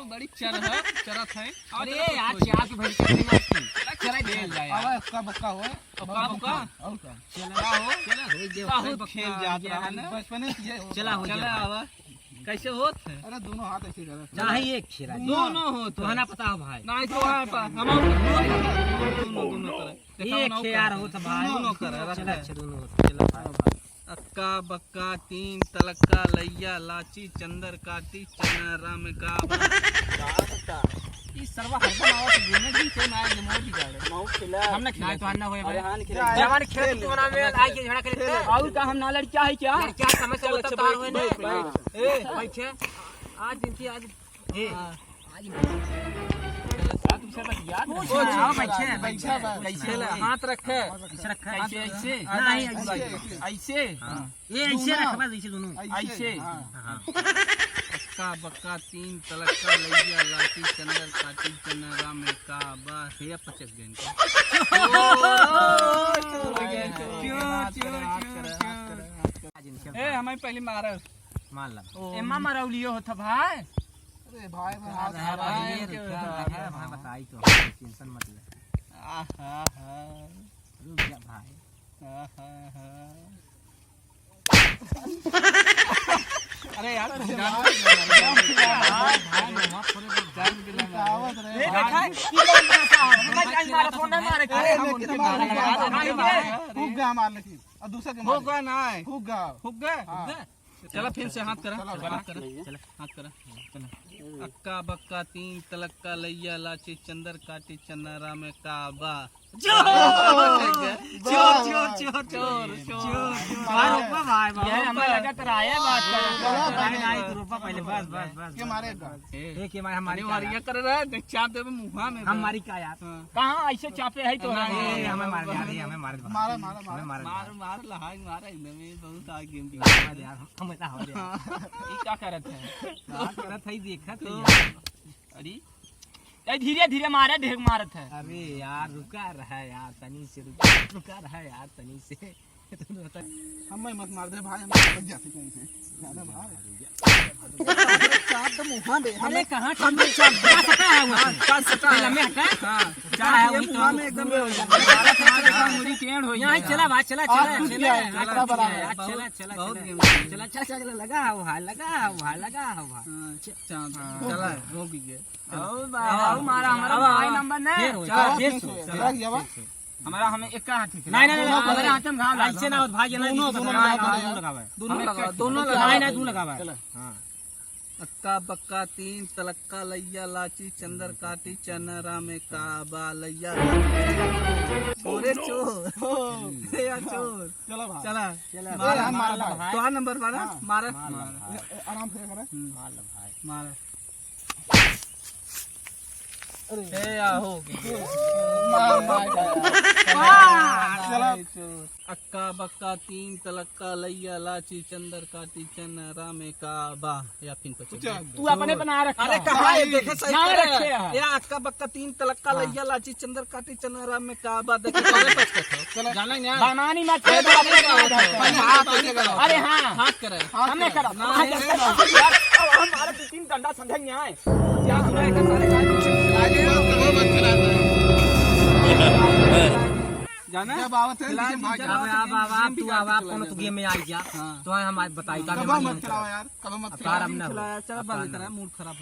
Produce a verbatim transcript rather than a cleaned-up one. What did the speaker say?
बड़ी चरह, चरत है। अरे यार, चार के भैंस के नहीं मारती। चला खेल जाए यार। अब अक्का बक्का हो। अक्का बक्का? और का? चला हो। चला हो, ये बहुत बहुत खेल जात रहा ना। बचपने से ये होत चला हो रहा। चला आवा। कैसे होत है? अरे दोनों हाथ ऐसे करा। चाहे एक खेला। दोनों होत है। तुहना पता हो भाई। नहीं तो है पा-, हम दोनों, दोनों, दोनों तरह। देखा एक बनाओ खेला का? होत भाई। दोनों करा, चला, रखा है। अच्छा, दोनों होत, चला भाई। अक्का बक्का तीन तलक्का लैया लाची चंदर काटी चना राम का बा। ई सरवा हरदम आवत गेमे दिन से ना गेमो बिगाड़े। मऊ खिला। हम ना खिला। तो अन्ना होए अरे भाई। हाँ, खिला। जवान खेल तू बना में खेल। आके झगड़ा करे। और का हम ना लड़किया है क्या? लड़किया समय से चल, होता अच्छा, तार बैठ, होए ना। बैठ, बैठ। ए, बैठे। आज इनकी आज ए, आज तुमसे बस याद कुछ रखो। ना, आओ, बैठे, बैठे, बैठे, बैठे। कैसे ला? हाथ रखे। कैसे रखा है? ऐसे, ऐसे? हाँ, नहीं, ऐसे। ऐसे? हाँ। ये ऐसे दोनों। रखा, बस ऐसे दोनों। ऐसे? ऐसे? हाँ। हाँ। अक्का बक्का तीन तलक्का लैया लाठी चंदर काटी चना राम का बा। हे पचक गए इनका। चोर, चोर, चोर, चोर। ए, हमें पहले मारा। मार ला। ओ। एमा मरौलियो होत भाई। अरे भाई, भाई, रुका, हाथ रुका, लगा भाई, है, रुका, रुका, रुका, रुका, रुका, भाई, बताई तो, टेंशन मत ले। आहा, हा। रुक जा भाई। आहा, हा। अरे यार, अरे जान यार, के ले मारा। जान के ले मारा। रुकावत रहे। ये देखा है? ये कौन सा है? हमारे जान मारा, फोन ना मारे। अरे, हम लेकिन उनके हमारा मारे। हुक्का, अरे, हुक्का मार लेकिन। और दूसरा के मारे। हुक्का ना है। हुक्का। हुक्का? हाँ। चला फिर से हाथ करा, चला, हाथ करा, चला। हाथ करा, चला। अक्का बक्का तीन तलक्का लैया लाची चंदर काटी चनारा में का बा। चोर! चोर, चोर, चोर, चोर, चोर। चोर, चोर। भाई, रुको भाई, भाई, ये हमें लगा तो रहा है बात का। चलो, भाई, भाई, नहीं, तू रुको पहले, बस, बस, बस, के बस, मारे बस, का? बस। ए, के मारे, हमारी अरे, का यार? ये कर रहा है, देख, चाप देबे मुँहा में हम बे। मारी का यार? हाँ। कहाँ ऐसे चापे है तो? नहीं, हमें मार दे, अरे, हमें मार दे, मारा, मारा, मारा। हमें मार दे। मार, मार, लहाई मारा, एकदम, ये बहुत आगे हम हमारे यार, हम ऐसा हो गया। हाँ। ई का करत है? का करत है, देखत है तो यार। अरे, ए, धीरे धीरे मारे, ढेर मारत है। अरे यार, रुका रहा यार, तनी से रुका, रुका रहा यार, तनी से। हमें मत मार दे भाई, हम भाग जाते कहीं से। ज्यादा मार। चाप तो मुँहा में, अरे हमें कहाँ हम चाप? चाप सटा है वो। हाँ, चाप सटा है। लम्बे हटा। हाँ, चाप ये वही तो। मुँहा में एकदम। मुड़ी टेढ़ हो गया। यहाँ चला भाई, चला, आप चला, टूट चला, गया है, चला, इतना बड़ा है। चला, चला, बहुत चला, गेम है। चला, चला, चला, लगा है वो हाल, लगा है वो हाल, लगा है वो हाल। हाँ, चाप। हाँ। चला, हो भी गया। आओ बा-, आओ मारा, हमारा अब भाई नंबर ना। फिर हो, चार, फिर से। चला गया बा। हमारा हमें एक का हाथ से। नहीं, नहीं, नहीं, दोनों हमारे हाथ में घाव लगा। ऐसे ना हो, भाई, ये ना दोनों, दोनों दोनों लगा, दोनों लगा। दोनों लगा, दोनों लगा। नहीं, नहीं, दोनों लगा। चला। हाँ। अक्का बक्का तीन तलक्का लैया लाची चंदर काटी चनरा में का बा लैया। चोरे चोर। ए यार चोर। चला भाई। चला। चला। मारा, मारा, मारा भाई। भाई। तो नंबर मारा, हाँ। मारा। मारा। ए, ए, आराम से करा। हम्म। मारा भाई। मारा। अरे। ए, आ, हो गई। मार, मार, मार। चला। अक्का बक्का तीन तलक्का लैया लाची चंदर काटी चनरा में का बा या फिन पचक गया। तू अपने बना रखा। अरे कहाँ है? देखे सही ना करे। रखे हैं। या अक्का बक्का तीन तलक्का हाँ। लैया लाची चंदर काटी चनरा में का बा देखे करे पचकत हो। चलो। जाना ना। बनानी मत ए, कर। बाबू का होता है। पहले हाथ ऐसे करो। अरे हाँ। हाथ करे। हमने करा। ना, हाथ ये करे। यार, अब हमारे दो तीन डंडा समझेंगे आए। क्या सुना है सारे का? आगे बात करो, मत चला। जाना? जब आवत है, चला लेकिन जी, भाग चला, जाओ। अब आप, अब आप, तू, अब आप, कौन तू गेम में आ गया? हाँ। तो हम आज बताई, कब मत चलाओ यार, कब मत अब चलाओ। आराम ना हो। चला, चला, अब बंद आराम करा, ना हो। मूड खराब हो।